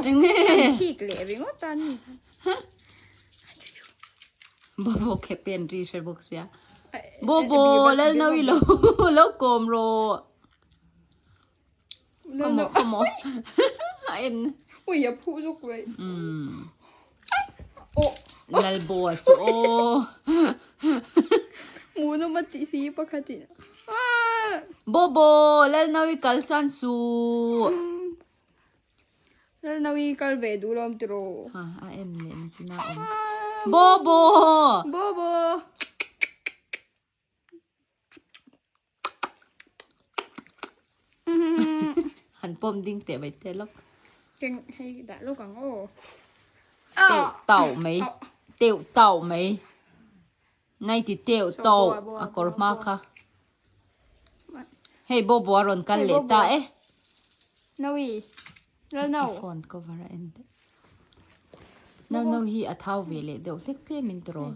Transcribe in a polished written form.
Enge? An thik leh ringawt a ni. Bobo khe pen ri hre bawk sia. Bobo lalno i lo lo kawm rawh. Khawmaw khawmaw. A en. Ui a phuh zuk mai. Umm. Aw. Lalbo a chu aw. Hmuhnawm a tih si pakhatin. Bobo Lalnawi kalsan suh. Lalnawi kal ve duh lawm tiraw. Ha a en leh ni china awm. Bobo. Bobo. Han pawm ding teh mai te lawk. Keng hei dah lawk ang aw. Teuh tauh mai. Teuh tauh mai. Nai ti teuh tauh a kawr hma kha. Hei Bobo a rawn kal leh ta e. Nawi. Lalno. I phone cover a en deuh. Lalno hi a thau ve leh deuh hlek tlem in tiraw.